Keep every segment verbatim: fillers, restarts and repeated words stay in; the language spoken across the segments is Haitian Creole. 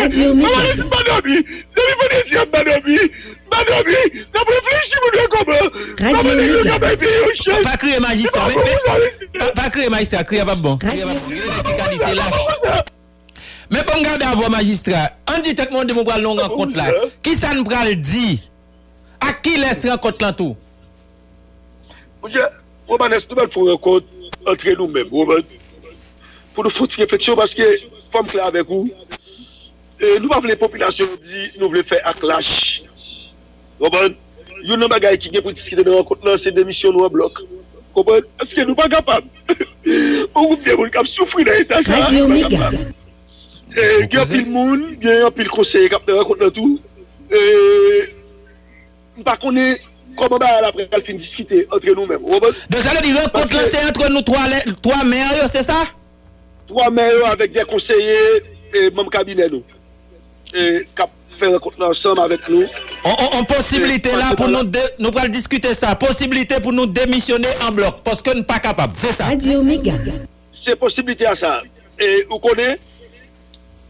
Radyo Mega. Mwen pa dòmi. Depi vandredi a, m pa dòmi. M pa dòmi. N ap reflechi pou n wè kòman. Radyo Mega. Kòman nèg yo ka bay peyi yo chans. Pa kriye majistra. Pa, pa kriye majistra. Kriye p ap bon. Kriye p ap bon. Gen nèg ki ka di se lach. Men ban m gade avè w majistra. Ann di tèt mwen, demen w pral nan yon rankont la. Kisa n pral di? A kilès rankont lan tou? Monchè, Romanes, nou pral fè yon rankont antre nou menm, ou konprann? Pou nou fè yon ti refleksyon, paske fò m klè avèk ou. E, nou pa vle popilasyon an di nou vle fè ak lach. Ou konprann? Youn nan bagay ki gen pou diskite nan rankont lan, se demisyon nou an blòk. Konprann? Paske nou pa kapab. Yon gwoup de moun k ap soufri nan eta sa a, nou pa kapab. E, gen anpil moun, gen anpil konseye k ap nan rankont lan tou. E, m pa konnen kòman bagay la pral fin diskite antre nou menm. Ou konprann? Donk, sa vle di rankont lan se antre nou twa lè, twa mè yo, se sa? Twa mè yo avèk de konseye e manm kabinè nou. E, k ap fè rankont lan ansanm avèk nou. On, on, on posiblite la pou nou de, nou pral diskite sa. Posiblite pou nou demisyone an blòk, paske n pa kapab. Se sa. Radyo Mega. Se posiblite a sa. E ou konnen,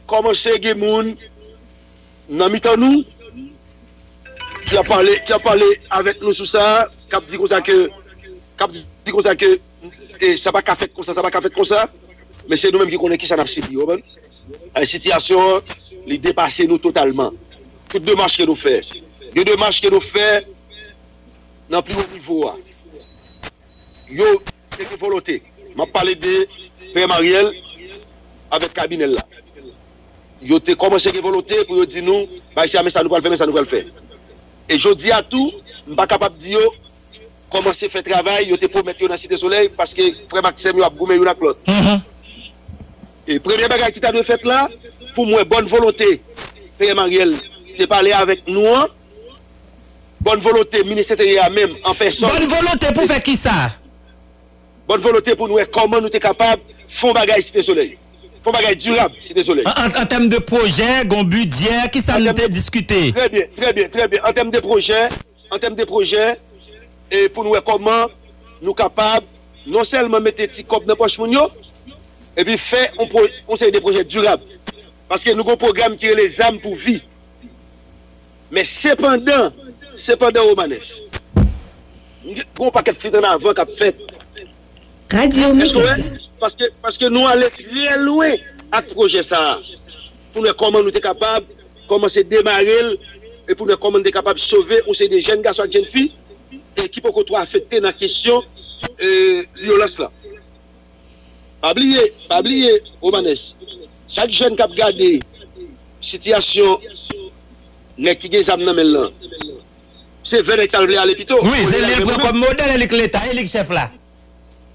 kòmanse gen moun nan mitan nou ki ap pale, ki ap pale avèk nou sou sa, k ap di konsa ke, k ap di konsa ke, e, sa pa ka fèt konsa, sa pa ka fèt konsa. Men se nou menm ki konnen kisa n ap sibi, ou konprann? E, sitiyasyon an, li depase nou totalman. Tout demach ke nou fè, gen demach ke nou fè nan pi wo nivo a. Yo te gen volonte. M ap pale de Pè Mariel avèk kabinè l la. Yo te kòmanse gen volonte pou yo di nou, bay sa, men sa nou pral fè, men sa nou pral fè. E jodi a tou, m pa kapab di yo, kòmanse fè travay yo te pwomèt yo nan Site Solèy, paske frè m ak sè m yo ap goumen youn ak lòt. E premye bagay ki ta dwe fèt la, pou m wè bòn volonte Pè Mariel te pale avèk nou an, bòn volonte minis enteryè a menm an pèsòn. Bòn volonte pou fè kisa? Bòn volonte pou n wè kòman nou te kapab fè yon bagay Site Solèy. Fè yon bagay dirab Site Solèy. An, an, an tèm de pwojè, gon bidjè, kisa nou te diskite? Trè byen, trè byen, trè byen. An tèm de pwojè, an tèm de pwojè, e pou n wè kòman nou kapab non sèlman mete ti kòb nan pòch moun yo, epi fè yon pwo-, yon seri de pwojè dirab. Paske nou gon pwogram ki rele Zam pou Vi. Men sepandan, sepandan Romanes, gon pakèt fwit an avan k ap fèt. Radyo Mega. Paske, paske nou ale trè lwen ak pwojè sa a. Pou n wè kòman nou te kapab kòmanse demare l, e pou n wè kòman n te kapab sove yon seri de jèn gason ak jèn fi, e ki poko twò afekte nan kesyon, e, vyolans lan. Pa bliye, pa bliye, Romanes, chak jèn k ap gade sitiyasyon nèg ki gen zam nan men l lan, se vè nèg sa l vle ale pito. Wi, se li l pran kòm modèl, e li k Leta, e li k chèf la.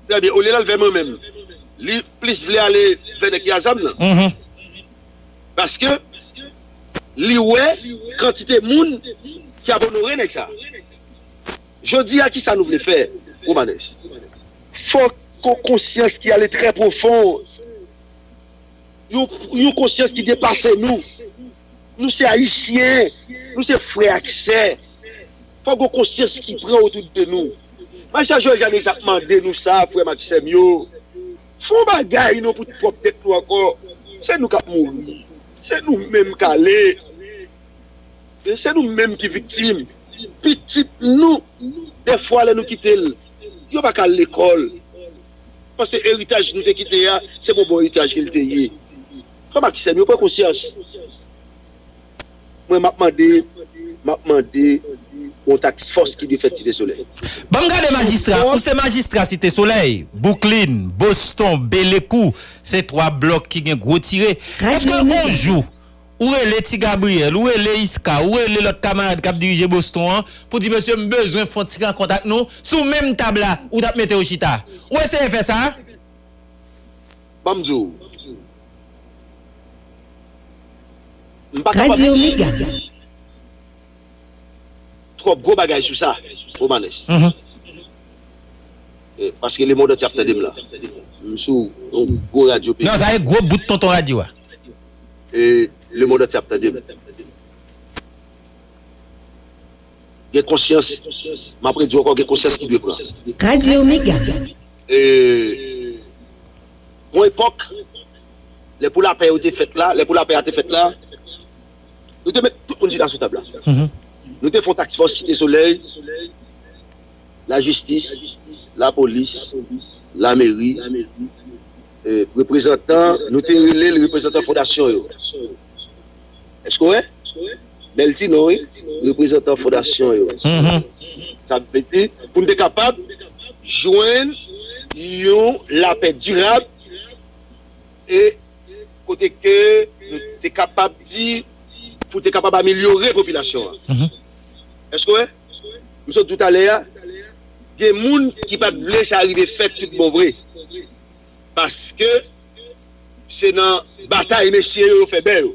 Trè byen, olye l al vè mwen menm, li plis vle ale vè nèg ki a zam nan. Paske li wè kantite moun ki ap onore nèg sa. Jodi a, kisa nou vle fè, Romanes? Fòk gon konsyans ki ale trè pwofon. Yon, yon konsyans ki depase nou. Nou se Ayisyen. Nou se frè ak sè. Fòk gon konsyans ki pran otou de nou. Mache Joel Janus ap mande nou sa, frè m ak sè m yo. Fè yon bagay non pou pwòp tèt nou ankò. Se nou k ap mouri. Se nou menm k ale. E se nou menm ki viktim. Pitit nou, dèfwa lè nou kite l, yo pa ka al lekòl. Paske eritaj nou te kite a, se pa yon bon eritaj ke l te ye. Frè m ak sè m yo, pran konsyans. Mwen, m ap mande, m ap mande yon task force ki dwe fèt Site Solèy. Ban m gade majistra, ou se majistra Site Solèy, Brooklyn, Boston, Belekou, se twa blòk ki gen gwo tire. Èske yon jou, ou rele Ti Gabriel, ou rele Iska, ou rele lòt kamarad k ap dirije Boston an, pou di, mesye, m bezwen fè yon ti rankont ak nou, sou menm tab la, ou t ap mete yo chita. Ou eseye fè sa? Ban m di w. M pa kapab di twòp gwo bagay sou sa, Romanes. E, paske lemonn antye ap tande m la. M sou yon gwo radyo peyi. Non, sa e gwo bout tonton radyo a. E, lemonn antye ap tande m. Gen konsyans, m ap redi ankò, gen konsyans ki dwe pran. Radyo Mega. E, yon epòk, lè pou lapè yo te fèt la, lè pou lapè a te fèt la, Nou te met tout moun chita sou tab la. Nou te fè yon task force Site Solèy, lajistis, lapolis, lameri, reprezantan, nou te rele l reprezantan fondasyon yo. Èske w wè? Bèl ti non, wi. Reprezantan fondasyon yo. Sa vle di, pou n te kapab jwenn yon lapè dirab e kote ke nou te kapab di, pou te kapab amelyore popilasyon an. Èske w wè? M sot di w talè a, gen moun ki pa t vle sa rive fèt tout bon vre. Paske se nan batay mesye yo, yo fè bè yo.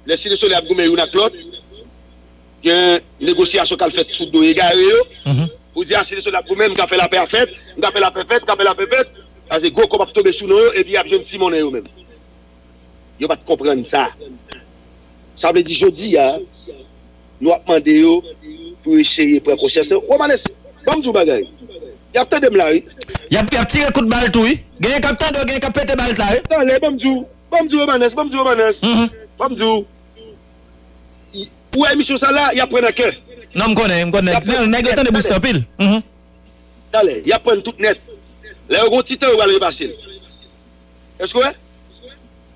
Lè Site Solèy ap goumen youn ak lòt, gen negosyasyon k al fèt sou do egare yo. Pou di, a, Site Solèy ap goumen, m ka fè lapè a fèt, m ka fè lapè fèt, m ka fè lapè fèt. Paske gwo kòb ap tonbe sou non yo, epi y ap jwenn ti monnen yo menm. Yo pa t konprann sa. Sa vle di, jodi a, nou ap mande yo pou yo eseye pran konsyans. Romanes, ban m di w bagay. Y ap tande m la, wi. Y ap, y ap tire kout bal tou, wi. Genyen k ap tande w, genyen k ap pete bal la, wi. Talè, ban m di w. Ban m di w, Romanes, ban m di w, Romanes. Ban m di w. Ou wè emisyon sa la, y ap pran nan kè. Non, m konnen, m konnen. Nèg yo tande Bousta anpil. Talè, y ap pran tout nèt. Lè yo gon ti tan, yo pral repase l. Èske w wè?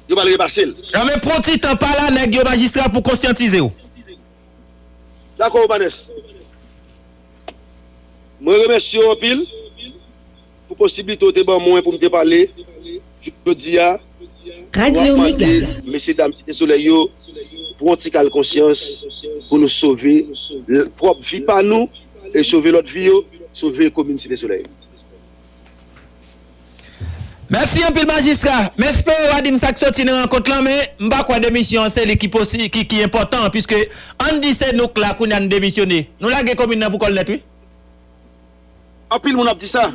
Yo pral repase l. Anben, pran ti tan pa la, nèg yo, majistra, pou konsyantize w. Dakò, Romanes. Mwen remèsye w anpil pou posiblite w te ban mwen pou m te pale jodi a. Nou ap mande mesye dam Site Solèy yo pran yon ti kal konsyans pou nou sove l-, pwòp vi pa nou e sove lòt vi yo, sove komin Site Solèy. Mèsi anpil, majistra. M espere w a di m sa k soti nan rankont lan, men m pa kwè demisyon an se li ki posi-, ki, ki enpòtan, piske ann di se nou k la kounye a n demisyone. Nou lage komin nan pou kò l nèt, wi. Anpil moun ap di sa,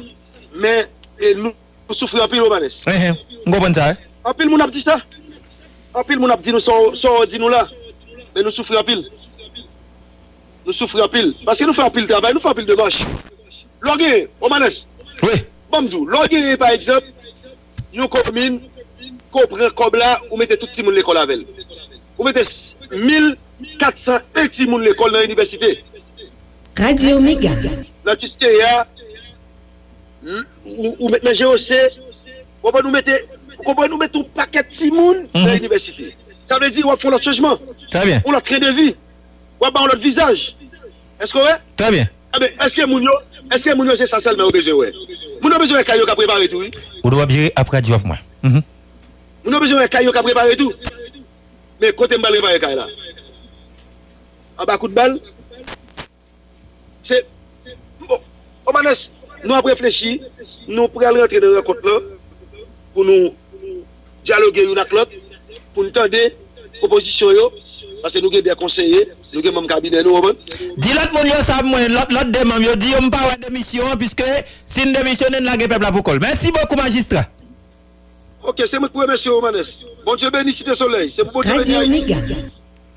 men, e, nou, nou soufri anpil, Romanes. Enhen, m konprann sa, wi. Anpil moun ap di sa. Anpil moun ap di nou sa w, sa w di nou la. Men nou soufri anpil. Nou soufri anpil. Paske nou fè anpil travay, nou fè anpil demach. Lè w genyen, Romanes. Wi. Ban m di w, lè w genyen, pa egzanp, yon komin, ke w pran kòb la, ou mete tout timoun lekòl avè l. Ou mete s-, mil kat san en timoun lekòl nan inivèsite. Radyo Mega. Nan Kiskeya, ou, ou met nan G O C, w konprann, ou mete, ou konprann, ou mete yon pakèt timoun nan inivèsite. Sa vle di, w ap fè yon lòt chanjman. Trè byen. Yon lòt tren de vi. W ap ba yon lòt vizaj. Èske w wè? Trè byen. Enben, èske moun yo, èske moun yo se sa sèlman yo bezwen wè? Moun yo bezwen wè kay yo k ap repare tou, wi. Ou dwe ap jere ap radyo ap mwen. Mhm. Moun yo bezwen wè kay yo k ap repare tou. Men kote m pral repare kay la? Anba kout bal? Se, bon, Romanes, nou ap reflechi, nou pral rantre nan rankont lan pou nou dyaloge youn ak lòt, pou n tande pwopozisyon yo, paske nou gen de konseye, nou gen manm kabinè nou, w konprann? Di lòt moun yo sa, mwen, lòt, lòt de manm yo, di yo m pa wè demisyon an, piske si n demisyone, n lage pèp la pou kò l. Mèsi bokou, majistra. Ok, se mwen k pou remèsye w, Romanes. Bondye beni Site Solèy. Se pou Bondye beni Ayiti.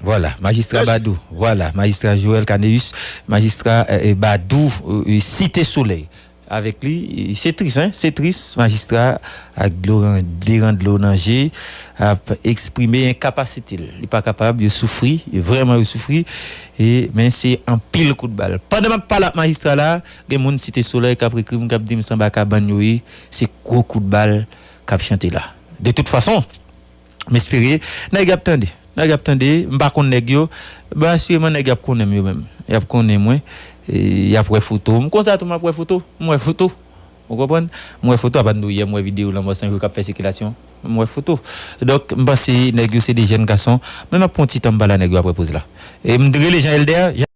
Vwala, majistra Badou. Vwala, majistra Joël Caneus, majistra, eh, eh, Badou, eh, Site Solèy. Avèk li, eh, se tris, en, se tris, majistra ak dlo, deran dlo nan je, ap eksprime enkapasite l. Li pa kapab, yo soufri, vrèman yo soufri, e, men se anpil kout bal. Pandan m ap pale ak majistra la, gen moun Site Solèy k ap ekri m, k ap di m se anba kabann yo ye, se gwo kout bal k ap chante la. De tout fason, m espere nèg y ap tande. Nèg y ap tande, m pa konn nèg yo. Bon, asireman nèg y ap konnen m yo menm. Y ap konnen mwen, e, y ap wè foto. M konsa tou m ap wè foto. M wè foto. Ou konprann? M wè foto, apa n di w yè m wè videyo Lanmò San Jou k ap fè sikilasyon. M wè foto. Donk, m panse nèg yo se de jèn gason. Men m ap pran yon ti tan m pale a nèg yo apre poz la. E m rele Jean Elder.